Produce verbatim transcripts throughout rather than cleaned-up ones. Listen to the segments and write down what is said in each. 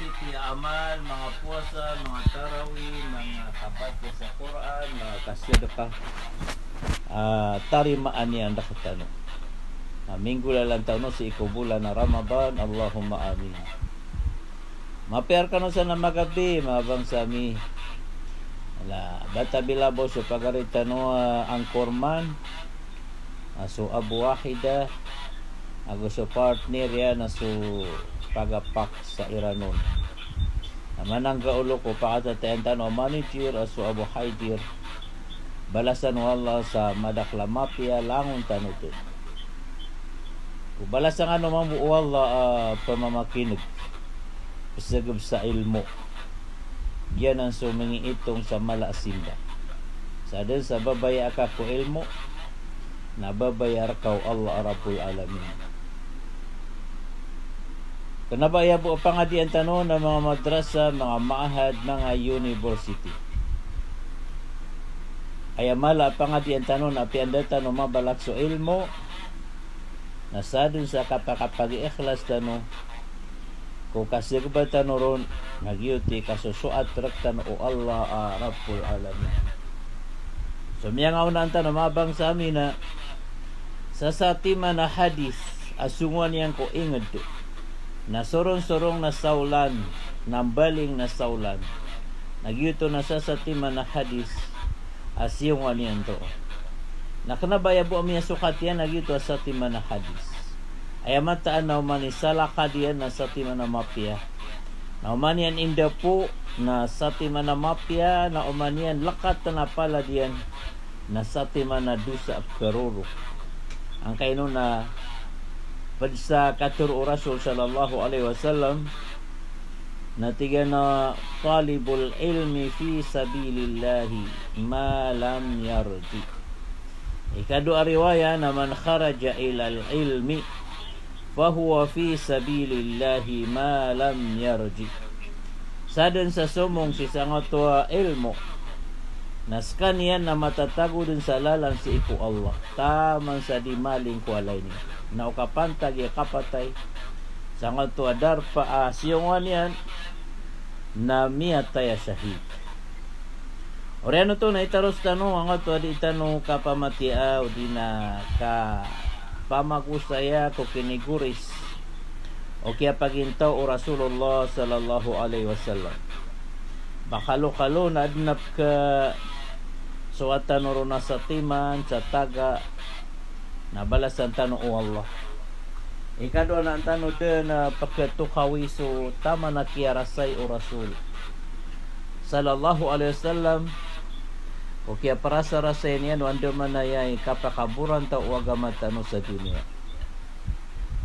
Titi a amal, manga powasa, manga tarawih, manga kabatiya sa Qur'an, manga kasadaqah. Ah, tarimaan iyan rektano. Ah, minggolalan tano sii ko bolan a Ramadan, Allahumma amin. Mapiya rekano san a magabi, manga bangsa mi. Ala, ba ta bilabaw so pagari tano a anchorman, a so Abu Wahida, ago so partner iyan a so pagapak sa Iranon. Na mananggaolo ko pakatatayan tano a manager a so Abu Haidir. Balasan o Allah sa madakl a mapiya langon tano oto. Ko balasan kano mambo o Allah a pamamakineg, pesegeb sa ilmo. Giyanan so mengiitong sa mala a simba. Sa den sa babaya aka ko ilmo, na babaya reka o Allah Rabbul Alamin. Kena ba aya bo a pangadian tano na manga madrasa, manga ma'had, manga university. Aya mala a pangadian tano na apiya anda tano mabalak so ilmo, na sa den sa kapakapag-ikhlas tano, ko kasegeba tano ron, na giyoto i kasosoat rektano o Allah a Rabbul Alamin. So miyangaonaan tano manga bangsa mi na sasatiman a hadis a songowan iyan ko inged na soronsorong na saolan, na mbaling na saolan. Na giyoto na sasatiman a hadis a siyongowan iyan oto. Na kena ba aya bo a miyasokat iyan a giyoto a satiman a hadis. Aya mataan na oman i salakad iyan na satiman a mapiya. Na oman iyan indapo na satiman a mapiya, na oman iyan lekatan a palad iyan na satiman a dosa a karoro. Angkaino na ped sa katero o Rasul sallallahu alaihi wasallam, na tig iyan a, "Talibul ilmi fi sabilillahi ma lam yarji." Ikadowa a riwaya na, "Man kharaja ilal ilmi fahuwa fi sabilillahi ma lam yarji." Sa den sa somong sii sangkoto a ilmo, na sekaniyan na matatago den sa lalan sii ko Allah taman sa di maling ko walay niyan. Na o kapantag i kapatay sangkoto a darpa a siyongowan iyan na miyatay a shahid. Oriyan oto na itaros tano angkoto a di tano kapamatiyaa odi na kapamagosaya ko kinigoris o kiyapagintaw o Rasulullah sallallahu alaihi wasallam. Ba kalokalo na aden a pekesowatan o ron a satiman sa taga na balasan tano o Allah. Ikadowa na an tano den a peketokawi so taman a kiyarasay o Rasul sallallahu alaihi wasallam, ko kiyaparasarasay niyan o andamanaya i kapakaborantaw o agama tano sa doniya.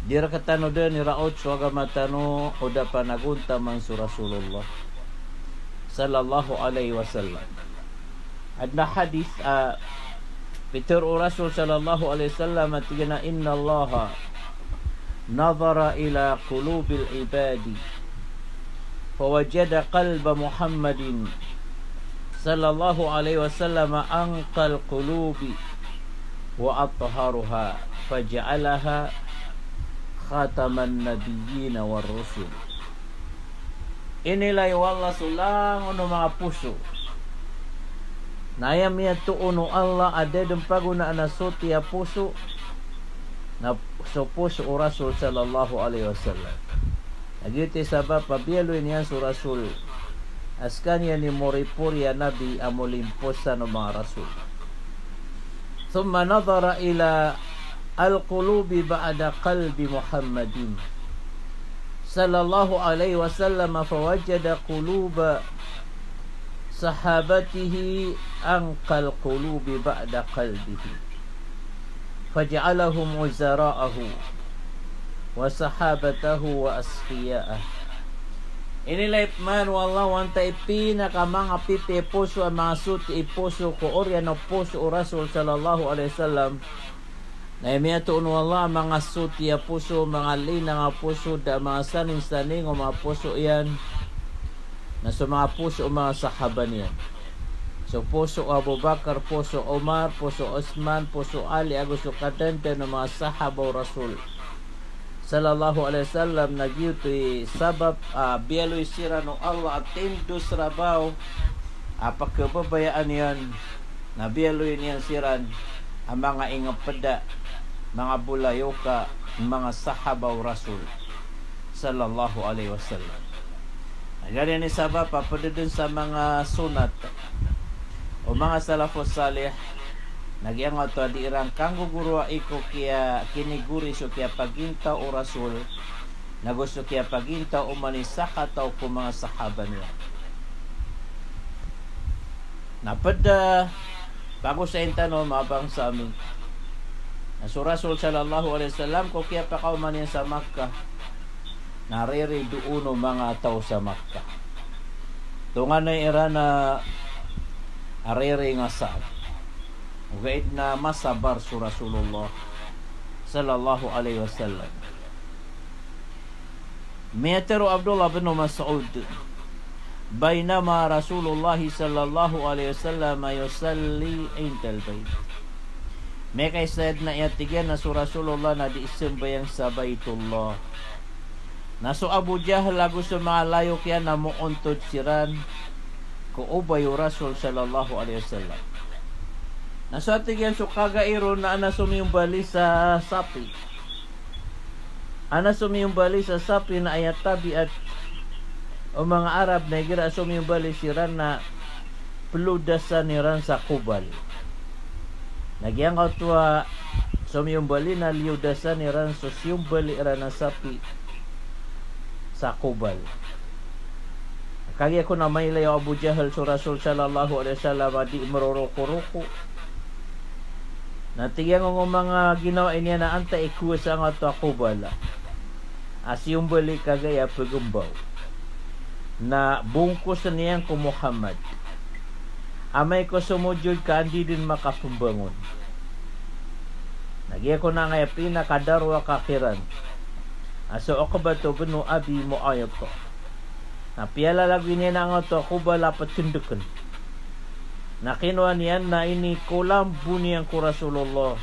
Di rektano den iraot so agama tano o da panagontaman so Rasulullah sallallahu alaihi wasallam. Aden a hadis a pitero o Rasul sallallahu alaihi wasallam a tig iyan a, "Innallaha nadhara ila qulubil ibadi, fawajada qalba Muhammadin sallallahu alaihi wasallam anqal qulubi wa atharuha, faja'alaha khataman nabiyyin war rusul." Inilay o Allah so langon o manga poso. Na aya miyatoon o Allah a da den pagonaan a soti a poso na so poso o Rasul sallallahu alaihi wasallam. Na giyoto i sabap a biyaloy niyan so Rasul a sekaniyan i moripori a nabi a molimposan o manga rasul. Thumma nadhara ila al-qulubi ba'da qalbi Muhammadin sallallahu alaihi wasallam, fawajada quluba sahabatihi anqal qulubi ba'da qalbihi, faja'alahum wuzara'ahu wa sahabatahu wa asfiya'ah. Inilay pman o Allah o antaa i pinakamanga pipiya i poso a manga soti i poso ko oriyan o poso o Rasul sallallahu alaihi wasallam. Na aya miyatoon o Allah a manga soti a poso, manga linang a poso, da manga saningsaning o manga poso iyan na so manga poso o manga sahaba niyan. So poso o Abu Bakar, poso o Umar, poso o Uthman, poso o Ali, ago so kadandan o manga sahaba o Rasul sallallahu alaihi wasallam, na giyoto i sabap a biyaloy siran o Allah a tindos rabaw a pkhababayaan iyan, na biyaloy niyan siran a manga ingpda, manga bolayoka, manga sahaba o Rasul sallallahu alaihi wasallam. Na giyanan i sabap a pd dn sa manga sonat o manga salafus salih, na giyangkoto a dii ran kanggogoroai ko kiya, kinigori so kiyapagintaw o Rasul, nago so kiyapagintaw oman i sakataw ko manga sahaba niyan. Na pd a pagosayin tano, manga bangsa mi, na so Rasul sallallahu alaihi wasallam ko kiyapakaoma niyan sa Makkah, na riri doon o manga taw sa Makkah. Tonganay iran a riri ngasaad. Ogaid na masabar so Rasulullah sallallahu alaihi wasallam. Miyatharo o Abdullah bin Mas'ud, "Baynama Rasulullah sallallahu alaihi wasallam yusalli indal bayt." Miyakaisa na aya tig iyan na so Rasulullah na dii sambayang sa Baitullah. Na so Abu Jahl ago so manga layok iyan na moontod siran ko obay o Rasul sallallahu alaihi wasallam. Na so, tig iyan, so kagai ron na adn a somiyombali sa sapi. Adn a somiyombali sa sapi na aya tabiat o manga Arab na igira a somiyombali siran na plodasan iran sa kobal. Na giyangkoto a somiyombali na liyodasan iran so siyombali iran a sapi sa kobal. Kagiya kon a mailay o Abu Jahl so Rasul sallallahu alaihi wasallam a dii mrorokoroko. Na tig iyan, o manga ginawai niyan na antaa i kowa sangkoto a kobal a siyombali kagai a pgmbaw, na bongkosn iyan ko Muhammad. Amay ko somojod ka an di dn makapmbangon. Na giya kon a angkaya pinakadarowaka kiran a so Uqbah bin Abi Mu'ayt. Na piyalalagoy niyan angkoto a kobal a ptndkn. Na kinowa niyan na inikolambo niyan ko Rasulullah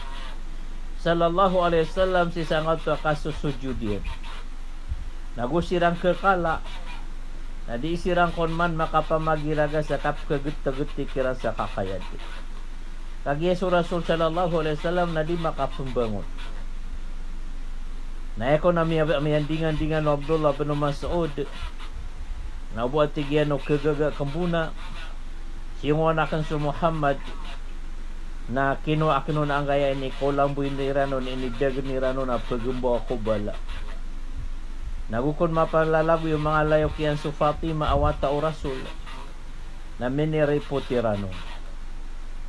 sallallahu alaihi wasallam sii sangkoto a kasosojod iyan. Na go siran khakala, na dii siran kon man makapamagiraga sa kapkhagtgti kiran sa kakayad. Kagiya so Rasul sallallahu alaihi wasallam na di makapmbangon. Na aya kon a miya, miyandingandingan o Abdullah bin Mas'ud, na o bo, tig iyan, o khagaga akn bo na siyongowan akn so Muhammad, na kinowa akn on angkaya inikolambo iran on, inidagn iran on a pgmbaw a kobal. Na go kon mapalalagoy o manga layok iyan so Fatima a wata o Rasul, na miniripot iran on.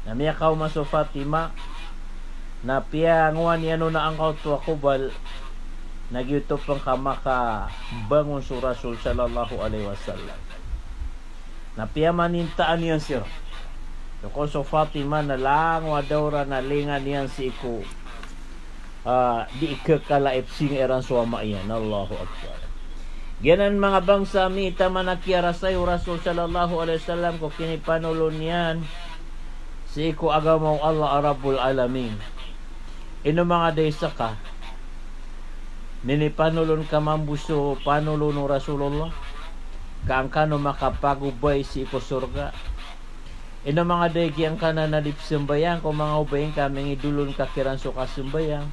Na miyakaoma so Fatima, na piyangowa niyan on angkoto a kobal, na giyoto pn ka makabangon so Rasul sallallahu alaihi wasallam. Na piyamanintaan iyan siran. So kon so Fatima na langowan a dawra na lingan iyan sii ko, ah, dii khakala i psinga iran so ama iyan. Allahu Akbar. Giyanan, manga bangsa mi, taman a kiyarasay o Rasul sallallahu alaihi wasallam ko kinipanolon iyan sii ko agama o Allah a Rabbul Alamin. Ino manga da i ska, minipanolon ka mambo so panolon o Rasulullah, ka an kano makapagobay sii ko sorga? Ino manga da i giyangkanan a di pzambayang ko manga obay ngka, mingidolon ka kiran so kasambayang?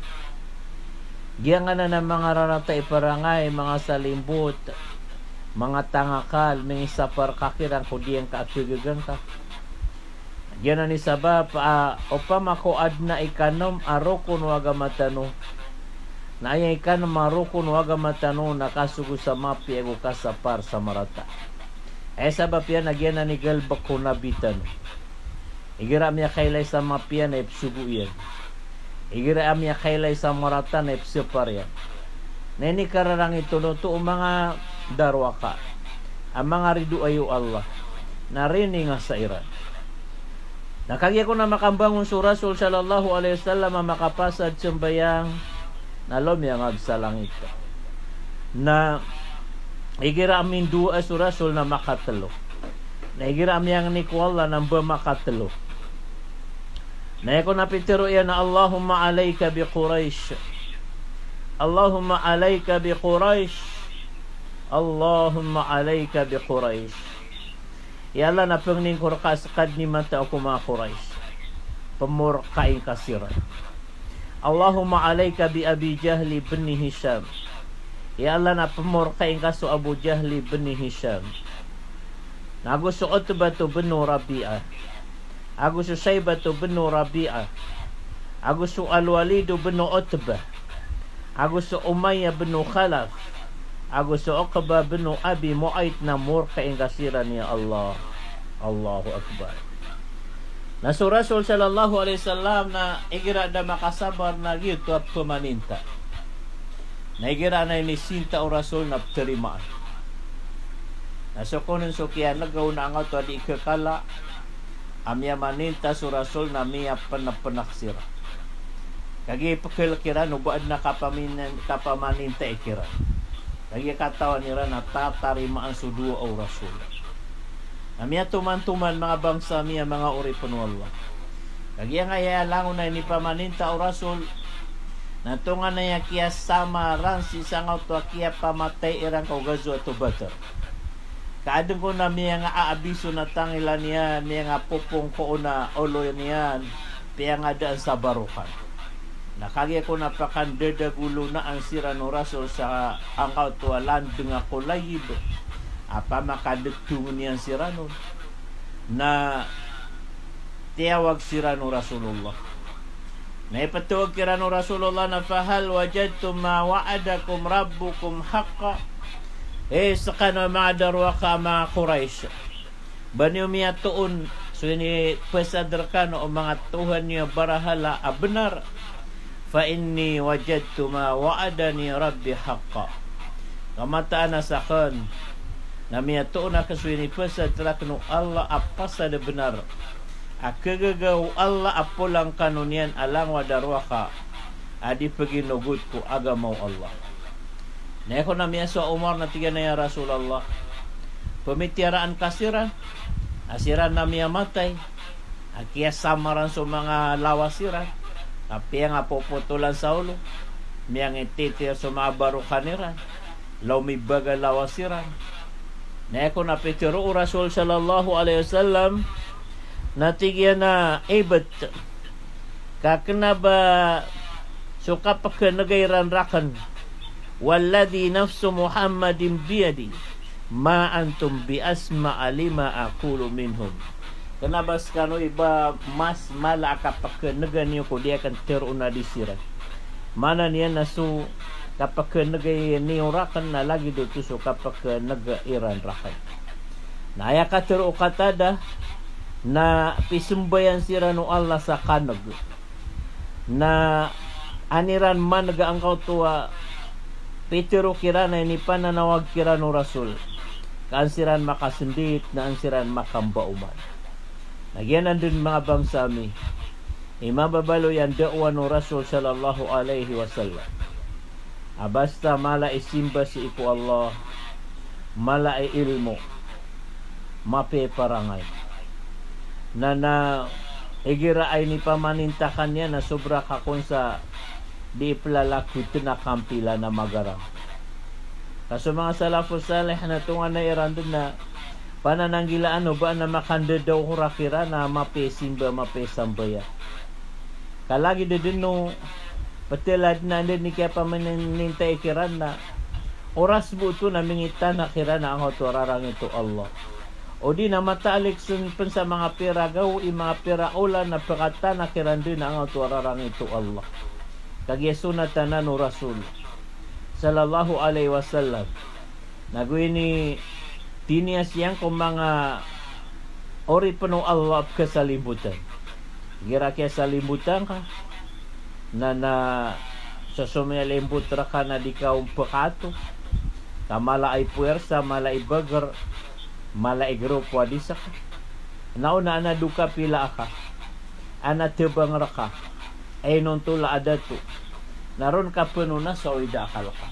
Giyangkanan a manga rarata i parangay, manga salimbot, manga tangakal, mingisapar ka kiran ko di ngka a khagaga ngka. Giyanan i sabap a opama ko adn a ikanom a rokon o agama tano, na aya ikanom a rokon o agama tano na kasogo sa mapiya ago kasapar sa marata. Aya sabap iyan na giyanan i galbk o Nabi tano. Igira a miyakailay sa mapiya na ipsogo iyan. Igira a miyakailay sa marata na ipsapar iyan. Na inikararangit on oto o manga darowaka a manga ridoay o Allah, na riningasa iran. Na kagiya kon a makambangon so Rasul sallallahu alaihi wasallam a makapasad sambayang, na lomiyangag sa langit. Na igira a mindowaa so Rasul na makatlo. Na igira a miyangni ko Allah na mba makatlo. Na aya kon a pitharo iyan na, "Allahumma alaika bi Quraish." Allahumma alaika bi Quraish. Allahumma alaika bi Quraish. Ya Allah, na pangnin ko rka a skadn i matao ko manga Quraish. Pmorkain ka siran. Allahumma alaika bi Abi Jahl ibn Hisham. Ya Allah, na pmorkain ka so Abu Jahl ibn Hisham. Na ago so Utbah ibn Rabi'ah. Ago so Shaybah ibn Rabi'ah. Ago so Al-Walid ibn Utbah. Ago so Umayyah ibn Khalaf. Ago so Uqbah ibn Abi Mu'ayt, na morkain ka siran, ya Allah. Allahu Akbar. Na so Rasul sallallahu alaihi wasallam na igira da makasabar na giyoto a pamaninta. Na igira na inisinta o Rasul na ptarimaan. Na so kon on so kiyan'ga on a angkoto a di kakala a miyamaninta so Rasul na miyapnapnak siran. Kagiya pkhalk iran o ba adn a kapamin-, kapamaninta ikiran. Kagiya katawan iran a tatarimaan so dowa o Rasul. Na miyatomantoman, manga bangsa mi a manga oripn o Allah. Kagiya nga aya langon a inipamaninta o Rasul na tonganay a kiyasamaran sii sa angkoto a kiyapamatay iran ko Ghazwat Badr. Ka adn kon a miyangaabiso na tangila niyan, miyangapopongko on a olo niyan, piyangadaan sa barokan. Na kagiya kon a pakandadagolonaan siran o Rasul sa angkoto a landng a Qulayb a pamakadtong iyan siran on, na tiyawag siran o Rasulullah. Na iptawag kiran o Rasulullah na, "Fahal wajadtum ma wa'adakum rabbukum haqqa?" Hay skano a manga darowaka a manga Quraysh, ba niyo miyatoon so inipasad rkano o manga tohan niyo a barahala a bnar? Fa inni wajadtu ma wa'adani rabbi haqqa. Ka mataan a sakn na miyatoon akn so inipasad rakn o Allah a pasad a bnar, a khagaga o Allah a polangkano niyan a langowan a darowaka a di paginogot ko agama o Allah. Na aya kon a miyasowa o Umar na tig iyan a, "Ya Rasulullah, pmitiyaraan ka siran a siran na miyamatay, a kiyasamaran so manga lawas iran, a piyangapopotolan sa olo, miyangititir so manga barokan iran, lomibaga lawas iran." Na aya kon a pitharo o Rasul sallallahu alaihi wasallam na tig iyan a, "Ibt, ka kna ba so kapkhan'ga iran rakn, walladhi nafsu Muhammadin biyadihi, ma antum bi asma'a lima aqulu minhum." Kna ba skano i ba mas mala a kapkhan'ga niyo ko di akn tharoon a di siran. Maana niyan na so kapkhan'ga niyo rakn na lagid oto so kapkhan'ga iran rakn. Na aya katharo o Qatadah na pisambayan siran o Allah sa kan'g. Na an iran man'g angkoto a pitharo kiran a inipananawag kiran o Rasul, ka an siran makasndit, na an siran makambaoman. Na giyanan dn, manga bangsa mi, i mababaloy a da'wah o Rasul sallallahu alaihi wasallam, a basta mala i simba sii ko Allah, mala i ilmo, mapiya i parangay. Na, na igira a inipamaninta ka niyan na sobra ka kon sa di iplalakotn a kampila na magarang. Ka so manga salafus salih na tonganay iran dn na panananggilaan o ba na makandadaw ko ra kiran a mapiya i simba, mapiya i sambaya. Ka lagid dn o pthaladn a dn i kiyapamaninta ikiran na oras bo oto na mingitana kiran a angkoto a rarangit o Allah. O di na matalik sn pn sa manga pira gawii, manga pira olan a pkatana kiran dn a angkoto a rarangit o Allah. Kagiya sonat anan o Rasul sallallahu alaihi wasallam. Nago ini tiniyas iyan ko manga oripn o Allah a pkhasalimbotan. Igira kiyasalimbotan ka, na, na so somiyalimbot rka na di ka on pkaato, ka mala i puwersa, mala i bagr, mala i grupo a di ska. Na ona ana doka pila aka, ana thabang rka, a inontola a dato, na ron ka pnona so awid a akal ka.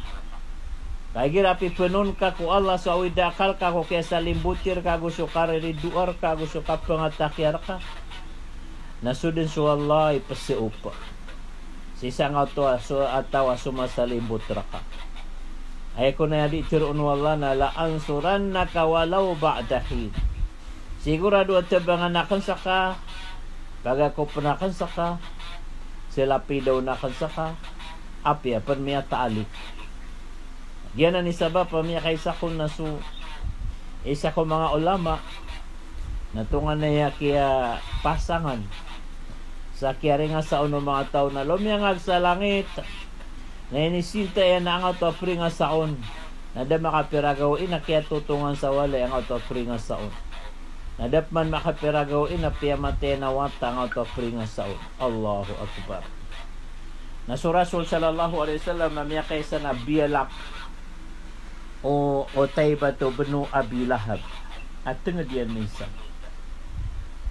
Ka igira pipnon ka ko Allah so awid a akal ka ko kiyasalimboti rka ago so kariridoa rka ago so kapangatakiya rka, na so dn so Allah i psaopa. sii sangkoto a so-, a taw a somasalimbot rka. Aya kon a aya dii tharoon o Allah na, "La ansurannaka walaw ba'da hin." Sigorado a tabangan akn ska, pagakopen akn ska, salapidawn akn ska, apiya pn miyataalik. Giyanan i sabap a miyakaisa kon na so isa ko manga ulama na tonganay a kiyapasangan sa kiyaringasaon o manga taw na lomiyangag sa langit, na inisinta iyan a angkoto a pringasaon na da makapira gawii na kiyatotongan sa walay angkoto a pringasaon. Na da pman makapira gawii na piyamatay iyan a wata angkoto a pringasaon. Allahu Akbar. Na so Rasul sallallahu alaihi wasallam na miyakaisa na biyalak o Utaybah bin Abi Lahab a tenged iyan minsan.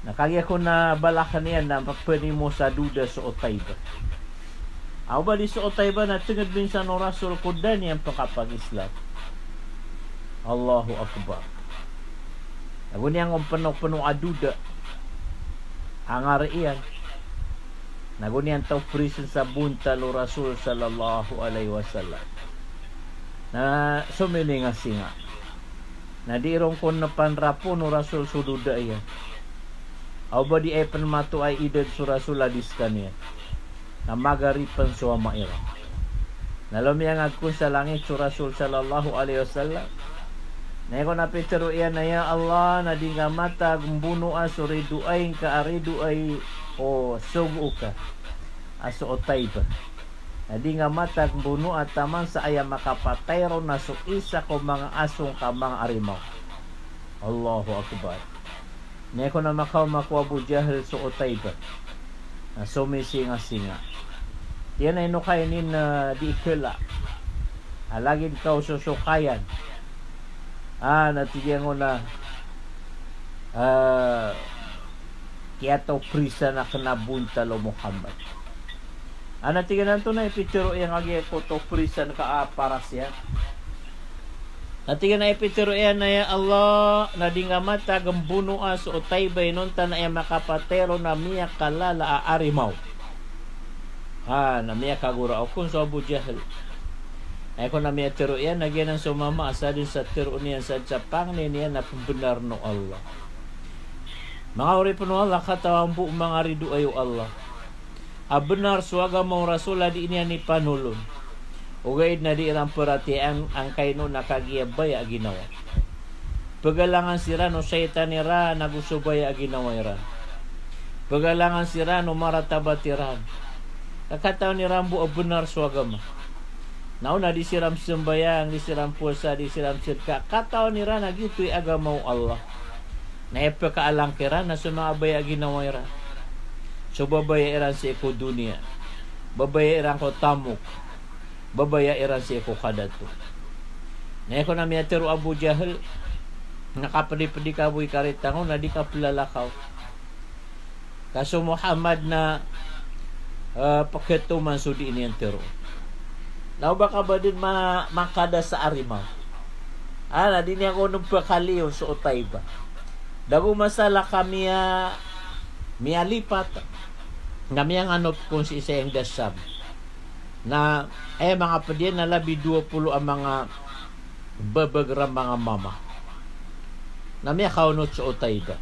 Na kagiya kon a balakn iyan na ppanimo sa doda so Utaybah. Aw ba di so Utaybah na tenged minsan o Rasul ko da niyan pkapag-Islam. Allahu Akbar. Nago niyan kon peno-peno a doda a ngari iyan. Nago niyan taw prisen sa bontal o Rasul sallallahu alaihi wasallam. Na sominingasinga. Na dii ron kon na panrapon o Rasul so doda iyan. Aw ba di aya pn mato a idad so Rasul a di skaniyan. Na magaripen so ama iran. Na lomiyangag kon sa langit so Rasul sallallahu alaihi wasallam. Na aya kon a pitharo iyan na, "Ya Allah, na di ngka matag mbonoa so ridoay ngka a ridoay o sogo ka a so Utaybah. Na di ngka matag mbonoa taman sa aya makapatay ron na so isa ko manga aso ngka a manga arimaw." Allahu Akbar. Na aya kon a makaoma ko Abu Jahl so Utaybah na somisingasinga. Tig iyan a ino ka ini na di ikela a lagid ka o sosokayan. Ah, na tig iyan kon a, ah, kiyataw prisan akn a bontal o Muhammad. Ah, na tig iyan antonaa i pitharo iyan kagiya ko taw prisan ka a paras iyan. Na tig iyan a aya pitharo iyan na, "Ya Allah, na di ngka matag mbonoa so Utaybah inonta na aya makapatay ron na miyakalala a arimaw." Ha, na miyakagora okon so Abu Jahl. Aya kon a miyatharo iyan na giyanan so mama a sadn sa tharoon iyan, sadn sa pangnin iyan na pmbenar o Allah. Manga oripn o Allah, katawan bo manga ridoay o Allah a bnar so agama o Rasul a di niyan ipanolon. Ogaid na di iran paratiyayaan angkaino na kagiya baya a ginawa. Pgalangan siran o shaytan iran ago so baya a ginawa iran. Pgalangan siran o maratabat iran. Ka katawan iran bo a bnar so agama. Na o na di siran sambayang, di siran powasa, di siran sadka. Katawan iran a giyoto i agama o Allah. Na aya pkaalang kiran na so manga baya a ginawa iran. So babaya iran sii ko doniya. Babaya iran ko tamok. Babaya iran sii ko kadato. Na aya kon a miyatharo o Abu Jahl, na kapdipdi ka bo i karitang on na di ka plalakaw. Ka so Muhammad na, eh, pkhatoman so di niyan tharo. Na o ba ka ba dn ma-, makada sa arimaw. Ah, na di niyan kon pkhaliyo so Utaybah. Da go masala ka miya-, miyalipat. Na miyanganop kon sii sa ingd a Sham. Na, eh, manga pd iyan na labi dowa polo a manga babag ran manga mama. Na miyakaonot so Utaybah.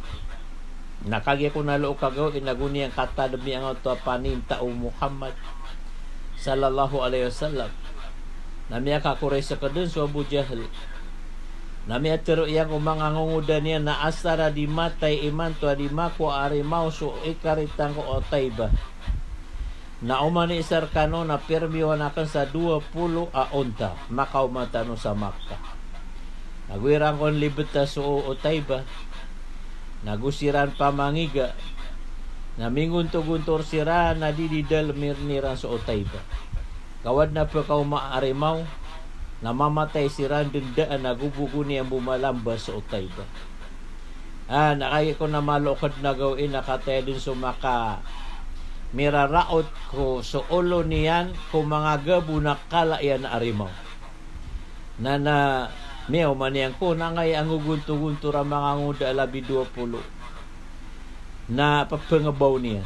Na kagiya kon a loo ka gawii na go niyan katadmi angkoto a paninta o Muhammad sallallahu alaihi wasallam. Na miyakakoray skdn so Abu Jahl. Na miyatharo iyan ko manga ngongoda niyan na asar a di matay imanto a di makowa a arimaw so ikaritang ko Utaybah. Na oman i isa rkano na pirmiyowan akn sa dowa polo a onta, makaoma tano sa Makkah. Na go iran kon libta so Utaybah. Na go siran pamangiga. Na minggontogontor siran na di di dalm iran so Utaybah. Ka o adn a pkaoma a arimaw, na mamatay siran dn daan ago bo go niyan bo malamba so Utaybah. Ah, na kagiya kon a malookd na gawii na kataya dn so makamiraraot ko so olo niyan ko manga gabo na kala iyan a arimaw. Na, na miyaoma niyan kon angkaya a ngogontogontor a manga ngongoda a labi dowa polo. Na pphangabaw niyan.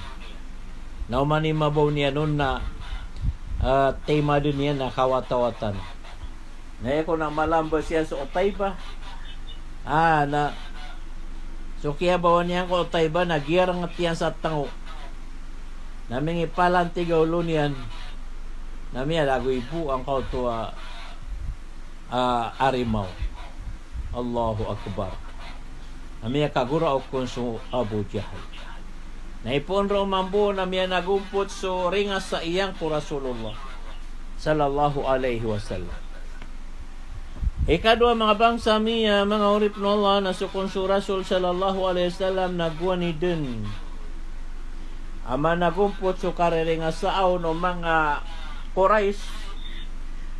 Na oman i mabaw niyan on na ah, taimaden iyan na kawatawatan. Na aya kon a malambas iyan so Utaybah. Ah, na so kiyabawan iyan ko Utaybah na giyarnget iyan sa tngo. Na mingipalantig a olo niyan. Na miyalagoy bo angkoto a, ah, arimaw. Allahu Akbar. Na miyakagoraok kon so Abu Jahl. Na ipoon roo mambo na miyanagompot so ringasa iyan ko Rasulullah sallallahu alaihi wasallam. Ikadowa, manga bangsa mi a manga oripn o Allah, na so kon so Rasul sallallahu alaihi wasallam na gowani dn a managompot so kariringasaan o manga Quraysh,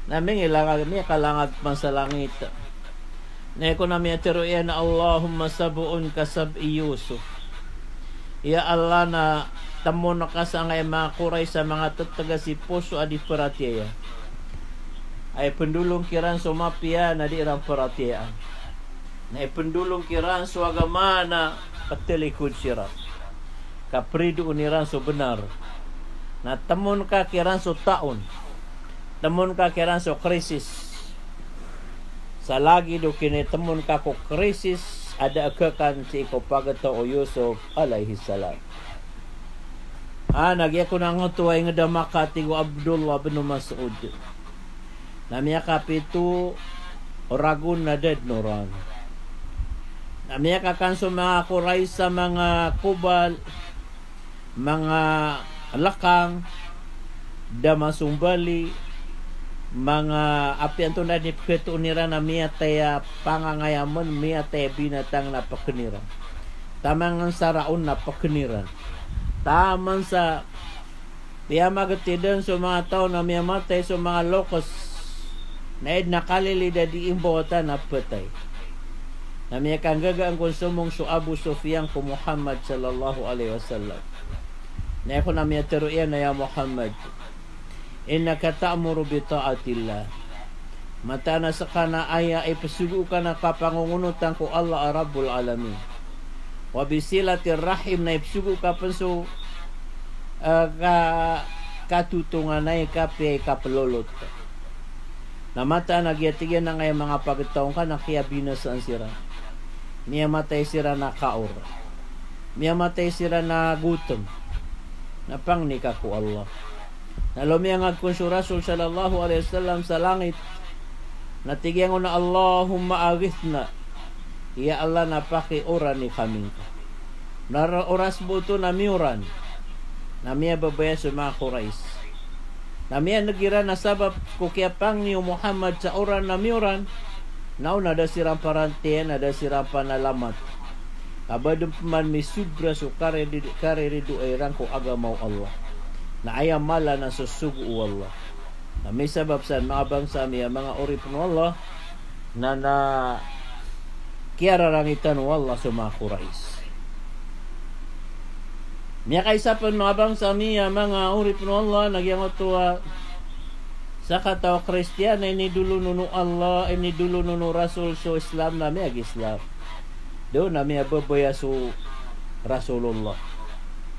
na mingilangag, miyakalangag pman sa langit. Na aya kon a miyatharo iyan a Allahumma sab'un ka sab'i Yusuf. Ya Allah, na tmon ka sangkai a manga Quraysh a manga ttga si poso a di paratiyaya. Ay pndolong kiran so mapiya na di iran paratiyayaan. Na ipndolong kiran so agama na ptlikod siran. Ka pridoon iran so bnar. Na tmon ka kiran so taon. Tmon ka kiran so krisis. Sa lagid o kinitmon ka ko krisis a da a kakan sii ko pagtaw o Yusuf alayhis salam. Ah, na giya kon angkoto a ingd a Makkah, tig o Abdullah bin Mas'ud. Na miyakapito ragon na da dn oran. Na miyakakan so manga Quraysh sa manga kobal, manga lkang, da masombali, manga apiya antonaa dn i pkhatoon iran a miyatay a pangangayamn, miyatay a binatang na pkn iran. Taman sa raon na pkn iran. Taman sa piyamagti dn so manga taw na miyamatay so manga loks. Na aya dn a kalilid a di imbawatan na ptay. Na miyakanggagaan kon somong so Abu Sufyan ko Muhammad sallallahu alaihi wasallam. Na aya kon a miyatharo iyan a, "Ya Muhammad, innaka ta'muru bi ta'atillah." Mataan a ska na aya ipsogo ka na kapangongonotan ko Allah a Rabbul Alamin. Wa bi silatir rahim, na ipsogo ka pn so, eh, ka, katotonganay, kapiya i kaplolot. Na mataan a giya, tig iyan, angkaya manga pagtaw ngka na kiyabinasaan siran. Miyamatay siran a kaor. Miyamatay siran a gotm. Na pangni ka ko Allah. Na lomiyangag kon so Rasul sallallahu alaihi wasallam sa langit. Na tig iyan on a, "Allahumma aghithna." Ya Allah, na pakiorani kami ngka. Na ra-, oras bo oto na miyoran. Na miyababaya so manga Quraysh. Na miyan'g iran a sabap ko kiyapangni o Muhammad sa oran na miyoran. Na on na da siran parantiyan, na da siran panalamat. Ka ba dn pman misobra so kariri-, kariridoay iran ko agama o Allah. Na aya mala na so sogo o Allah. Na misabap san, manga bangsa mi a manga oripn o Allah, na, na kiyararangitan o Allah so manga Quraysh. Miyakaisa pn, manga bangsa mi a manga oripn o Allah, na giyangkoto a sakataw a Kristiyan a inidolon on o Allah, inidolon on o Rasul so Islam, na miyag-Islam. Dn a miyababaya so Rasulullah.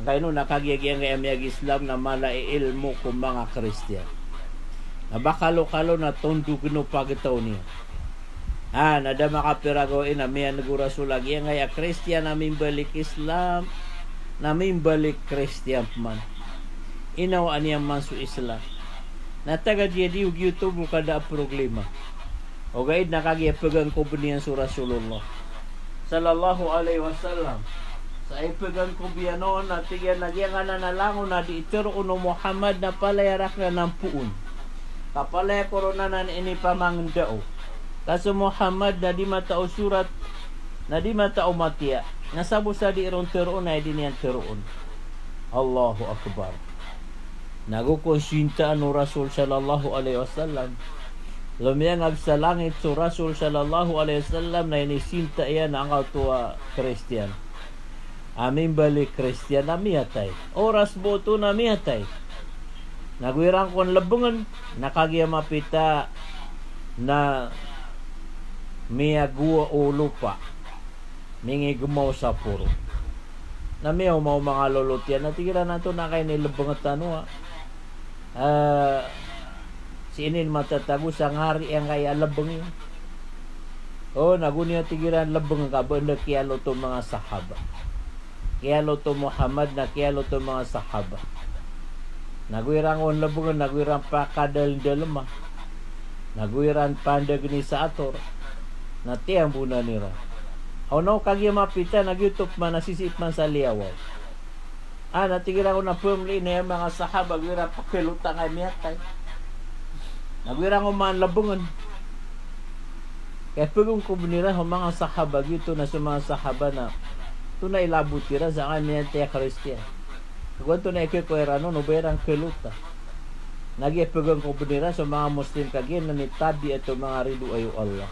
Angkaino na kagiya giyangkaya miyag-Islam na mala i ilmo ko manga Kristiyan. Na ba kalokalo na tondogn o pagtaw niyan. Ah, na da makapira gawii na miyan'g o Rasul a giyangkaya Kristiyan a mimbalik Islam, na mimbalik Kristiyan pman. Inawaan iyan man so Islam. Na taga di a di o giyoto bo ka da a problema. Ogaid na kagiya pgangkob iyan so Rasulullah sallallahu alaihi wasallam. Sa ipgangkob iyan on, na tig iyan a giyangkanan a langon a di tharoon o Muhammad na palaya rakn anan poon. Ka palaya ko ron anan inipamangndao. Ka so Muhammad na di matao sorat, na di matao matiya. Na sabo sa di ron tharoon na aya di niyan tharoon. Allahu Akbar. Nago kon sintaan o Rasul sallallahu alaihi wasallam. Lomiyangag sa langit so Rasul sallallahu alaihi wasallam na inisinta iyan angkoto a Kristiyan a mimbalik Kristiyan a miyatay. Oras bo oto na miyatay. Nago iran kon lbngn, na kagiya mapita na miyagowa o lopa. Mingigmaw sa poro. Na miyaoma o manga lolot iyan, na tig iran, antonaa ka inilbng tano a Ah, sii niyan matatago sa ngari angkaya lebeng iyan. O, nago niyan tig iran lebeng ka ba anda kiyaloto o manga sahaba. Kiyaloto o Muhammad na kiyaloto o manga sahaba. Nago iran kon lebengen, nago iran pakadalendalema. Nago iran pandageni sa ator. Na tiyambonan iran. Aw, nago kagiya mapita, nago oto pman na sisii pman sa liyawaw. Ah, na tig iran ko na pemli na aya manga sahaba ago iran pekelota angkaya miyatay. Nago iran ko maan lebengen. Kaya pegeng ko ben iran so manga sahaba giyoto na so manga sahaba na oto na ilabot iran sa angkaya miyatay a Kristiyan. Kagiya oto na ikeko iran on o ba iran kelota. Na giya pegeng ko ben iran so manga Muslim kagiya na nitabiat o manga ridoay o Allah.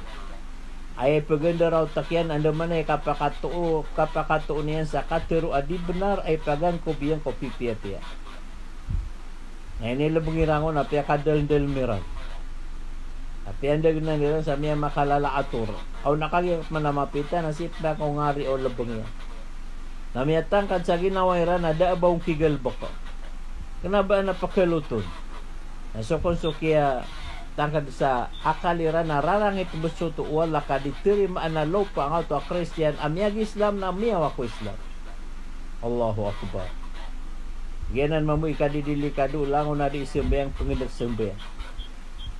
Aya ipeganda raw takiyan, andamanaya i kapakatoo, kapakatoo niyan sa katero a di benar a ipagankob iyan ko pipiyapiya. Na inilebeng iran on na piyakadalendalem iran. Na piyandagenan iran sa miyamakalala a ator. Aw, na kagiya pman a mapita na sii pman ko ngari o lebeng iyan. Na miyatangkad sa ginawa iran na da a ba on kigalebek. Kena ba a na pekeloton. Na so kon so kiyatangkad sa akal iran na rarangit besoto o Allah ka di terimaan a lopa angkoto a Kristiyan a miyag-Islam na miyawa ko Islam. Allahu Akbar. Giyanan mambo i kadidelikado langon a di sembayang, pengenek sembayang.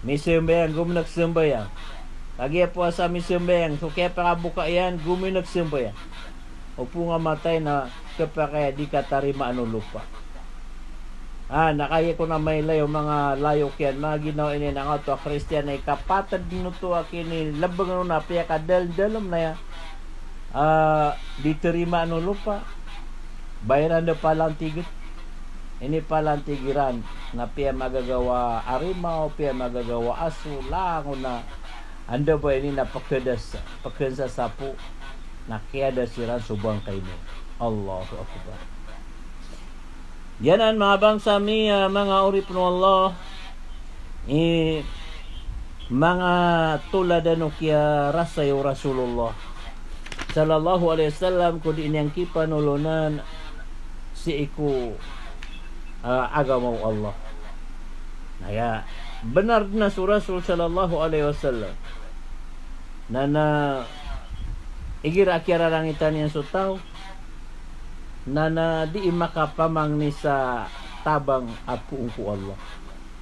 Misembayang, gomenek sembayang. Kagiya powasa, misembayang, so kiyapakaboka iyan, gomenek sembayang. Opama matay na kepakay a di katarimaan o lopa. Ah, na kagiya ko na mailay o manga layok iyan, manga ginawa ini na angkoto a Kristiyan na ikapated den oto a kinilebeng on na piyakadalendalem na aya, ah, di terimaan o lopa. Ba iran da palantigen. Inipalantig iran na piyamagagawa a arimaw, piyamagagawa a aso, langon a anda ba ini na pekedas, pekensasapo, na kiyadas iran so bangkay niyan. Allahu Akbar. Giyanan manga bangsa mi, ah, manga oripen o Allah, i manga toladan o kiyarasay o Rasulullah sallallahu alaihi wasallam ko di niyan kipanolonan sii ko, ah, agama o Allah. Na aya benar den a so Rasul sallallahu alaihi wasallam na, na igira a kiyararangitan iyan so taw, na, na di makapamangni sa tabang a poon ko Allah.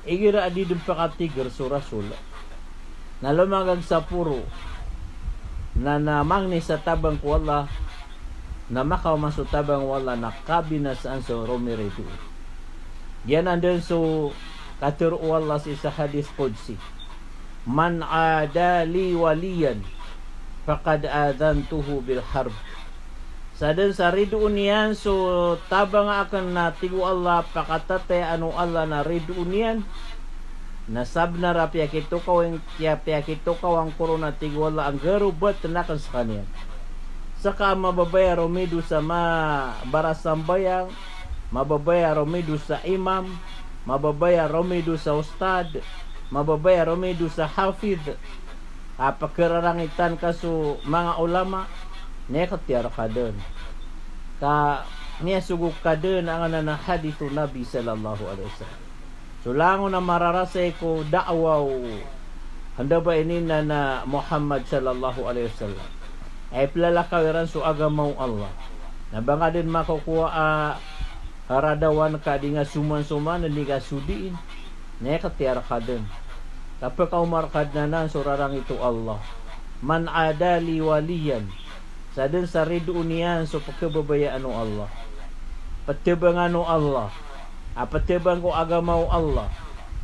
Igira a di den pakatiger so Rasul na lomagag sa poro, na, na mangni sa tabang ko Allah, na makaoma so tabang o Allah, na kabinasaan so romirido. Giyanan den so katero o Allah sii sa hadith qudsi, "Man ada li waliyan, faqad adhantuhu bil harb." Sa den sa ridoon iyan so tabang aken, na tig o Allah, pakatatayaan o Allah na ridoon iyan, na sabenar a piyakitokawan, piyakitokawan ko ron, na tig o Allah, a nggarobaten aken sekaniyan. Seka a mababaya romido sa ma-, barasambayang, mababaya romido sa imam, mababaya romido sa ustad, mababaya romido sa hafidh, a pekerarangitan ka so manga ulama, na ikhtiyar ka den. Ka miyasogok ka den angkanan a hadith o Nabi sallallahu alaihi wasallam. So langon a mararasay ko da'wa o, anda ba ini na, na Muhammad sallallahu alaihi wasallam. Ay pelalakaw iran so agama o Allah. Na ba nga den makokowa a radawan ka di nga soman-soman, di nga sodiin. Na ikhtiyar ka den. Ka pekaoma reka den anan so rarangit o Allah. Man ada li waliyan. Sa den sa ridoon iyan so pekebabayaan o Allah, petebangan o Allah, a petebang ko agama o Allah.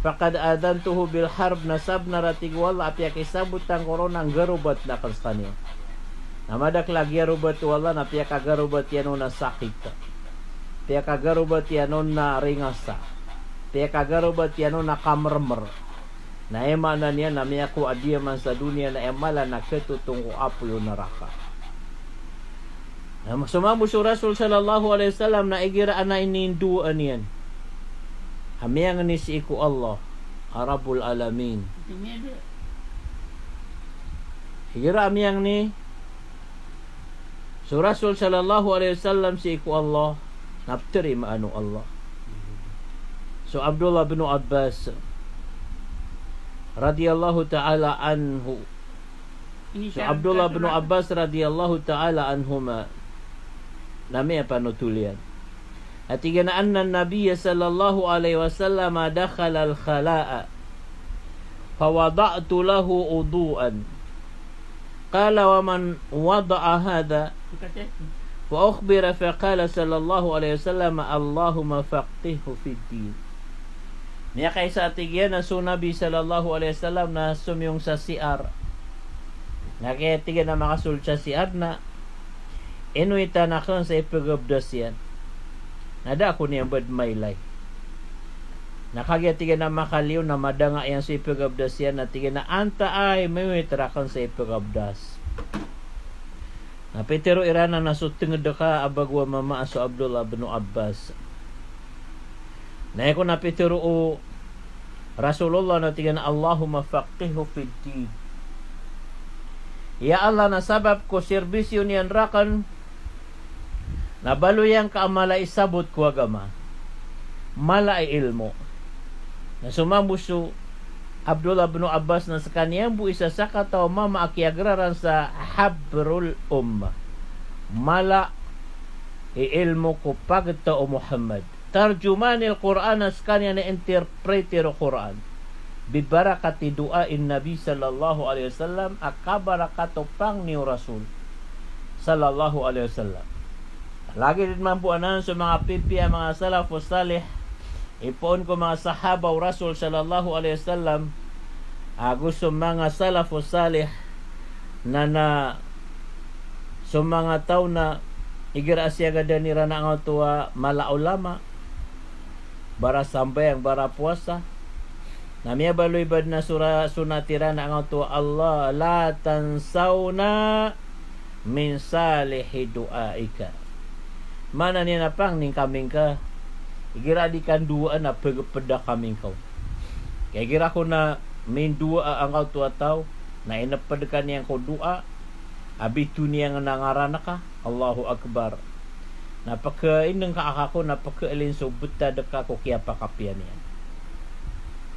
Faqad adhantuhu bil harb, na sabenar a tig o Allah a piyakisabotan ko ron a nggarobaten aken sekaniyan. Na madakel a giyarobat o Allah na piyakagarobat iyan on a sakit. Piyakagarobat iyan on a ringasa. Piyakagarobat iyan on a kamermer. Na aya maana niyan na miyakowa a diyaman sa doniya na aya mala na ketotong ko apoy o naraka. Na so mambo so Rasul sallallahu alaihi wasallam na igira a inindowaan iyan a miyangni sii ko Allah a Rabbul Alamin. Igira a miyangni so Rasul sallallahu alaihi wasallam sii ko Allah, na pterimaan o Allah. So Abdullah bin Abbas radiyallahu ta'ala anhu. So Abdullah bin Abbas radiyallahu ta'ala anhuma. Na miyapanothol iyan. A tig iyan a anna Nabiyya sallallahu alaihi wasallam dakhala al-khala'a. Fawada'tu lahu wudu'an. Qala, "Wa man wada'a hadha?" Fa ukhbira fa qala sallallahu alaihi wasallam, "Allahumma faqqihhu fid din." Miyakaisa a tig iyan a so Nabi sallallahu alaihi wasallam na somiyong sa C R. Na kagiya tig iyan a makasold sa C R na inowitan akn sa ipagabdas iyan. Na da ako niyan bad mailay. Na kagiya tig iyan a makaliyo na madanga iyan so ipagabdas iyan na tig iyan a antaa i miowit rakn sa ipagabdas. Na pitharo iran a na so tngd ka a bago a mama a so Abdullah bin Abbas. Na aya kon a pitharo o Rasulullah na tig iyan a Allahumma faqqihhu fid din. Ya Allah, na sabap ko serbisyo niyan rakn, na baloy angka a mala i sabot ko agama, mala i ilmo. Na so mambo so Abdullah bin Abbas na skaniyan bo i isa sa kataw a mama a kiyagraran sa habrul ummah, mala i ilmo ko pagtaw o Muhammad. Tarjumanil Qur'an, na skaniyan i interpreter o Qur'an. Bibarakati du'ain Nabi sallallahu alaihi wasallam, a kabarakat o pangni o Rasul sallallahu alaihi wasallam. Lagid mambo anan so manga pipiya a manga salafus salih, ipoon ko manga sahaba o Rasul sallallahu alaihi wasallam, ago so manga salafus salih, na, na so manga taw na igira a siyagadan iran angkoto a mala a ulama, bara sambayang, bara powasa. Na miyabaloy bad na so ra-, sonat iran angkoto a Allah, "La tansawna min salihi du'aika." Maana niyan na pangnin kami ngka, igira a di ka ndowaan na pagpda kami ngka on. Ka igira ko na mindowaa angkoto a taw, na inpd ka niyan ko doa, a bitowan iyan a ngaran ka, Allahu Akbar. Na pkainngka a ka ko, na pkaalin so btad ka ko kiyapakapiya niyan.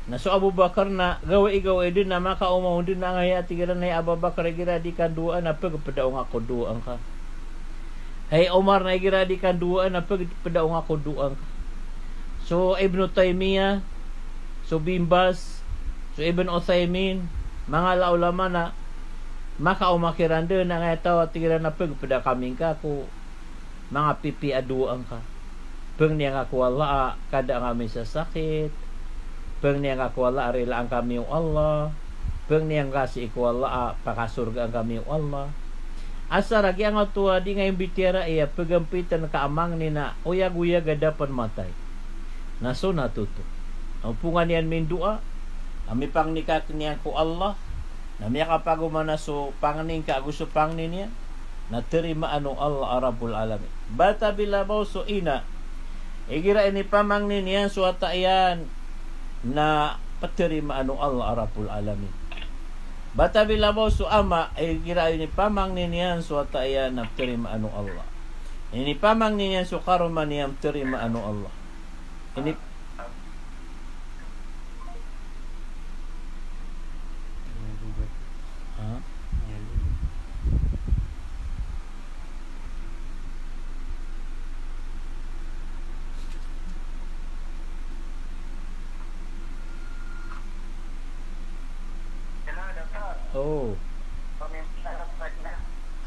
Na so Abu Bakar na gawii-gawii dn na makaoma on dn na angkaya a tig iran a hay Abu Bakar, igira a di ka ndowaa na pagpda on ngka ko dowaa ngka. Hay Omar, na igira a di ka ndowaa na pagpda on ngka ko dowaa ngka. So Ibnu Taymiyyah, so Bin Baz, so Ibn Uthaymin, manga ala ulama na makaoma kiran dn angkaya a taw a tig iran a pagpda kami ngka ko manga pipiya a dowaa ngka. Pangni angka ko Allah a kada ngka misasakit. Pangni angka ko Allah a rilaan kami o Allah. Pangni angka sii ko Allah a pakasorgaan kami o Allah. Asar a giyangkoto a di ngka imbitiyarai a pagampitn ka a mangni na oyag-oyag a da pn matay. Na sonat oto. Ompongan iyan mindoa, a mipangni ka niyan ko Allah, na miyakapagoma na so pangni ngka ago so pangni niyan, na tarimaan o Allah a Rabbul Alamin. Bata bilabaw so ina, igira inipamangni niyan so wata iyan, na ptarimaan o Allah a Rabbul Alamin. Bata bilabaw so ama, igira inipamangni niyan so wata iyan, na ptarimaan o Allah. Inipamangni niyan so karoma niyan, ptarimaan o Allah. Ini. Ha? Oo.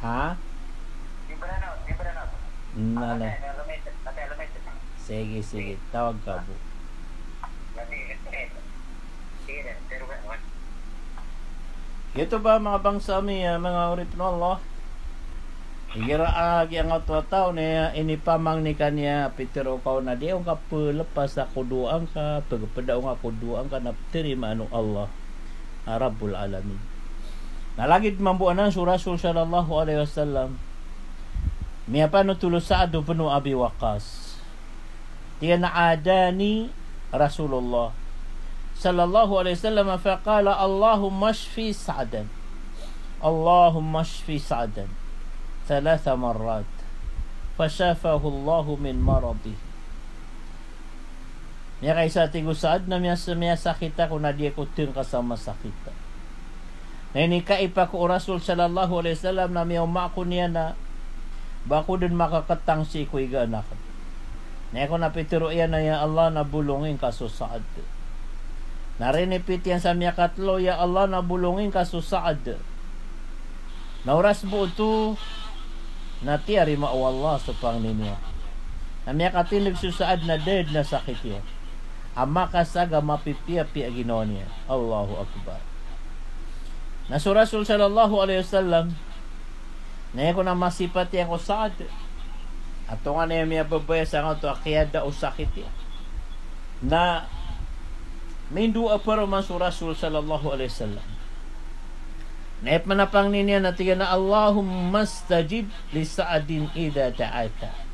Ha? Nala. Sige, sige. Tawag ka bo. Giyoto ba, manga bangsa mi, ah, manga oripn o Allah. Igira a giyangkoto a taw na inipamangni ka niyan, pitharo ka on a di on ka pelepas ko dowaa ngka, pegepeda on ka ko dowaa ngka, na ptarimaan o Allah a Rabbul Alamin. Na lagid mambo anan so Rasul sallallahu alaihi wasallam, miyapanothol o Sa'd bin Abi Waqqas. Tig iyan a adani Rasulullah sallallahu alaihi wasallam faqala, "Allahumma shfi Sa'dan. Allahumma shfi Sa'dan." Thalatha marrat. Fashafahu Allahu min maradihi. Miyakaisa, tig o Sa'd, na miyas-, miyasakit ako na di ako tengka sa masakit. Na inikaipa ko o Rasul sallallahu alaihi wasallam na miyaoma ako niyan na ba ako den makaketang sii ko igaan aken. Na aya ko na pitero iyan na, "Ya Allah, na bolongin ka so Sa'd." Na rinipit iyan sa miyakatelo, "Ya Allah, na bolongin ka so Sa'd." Na oras bo oto na tiyarima o Allah so pangni niyan. Na miyakatindeg so Sa'd na da den a sakit iyan a makasaga, mapipiyapiya a ginawa niyan. Allahu Akbar. Na so Rasul sallallahu alaihi wasallam, na aya ko na masipat iyan ko Sa'd a tonganay a miyababaya sangkoto a kiyada o sakit iyan. Na mindowa paroman so Rasul sallallahu alaihi wasallam. Na aya pman a pangni niyan na tig iyan a, "Allahumma stajib li Sa'din idha da'aka."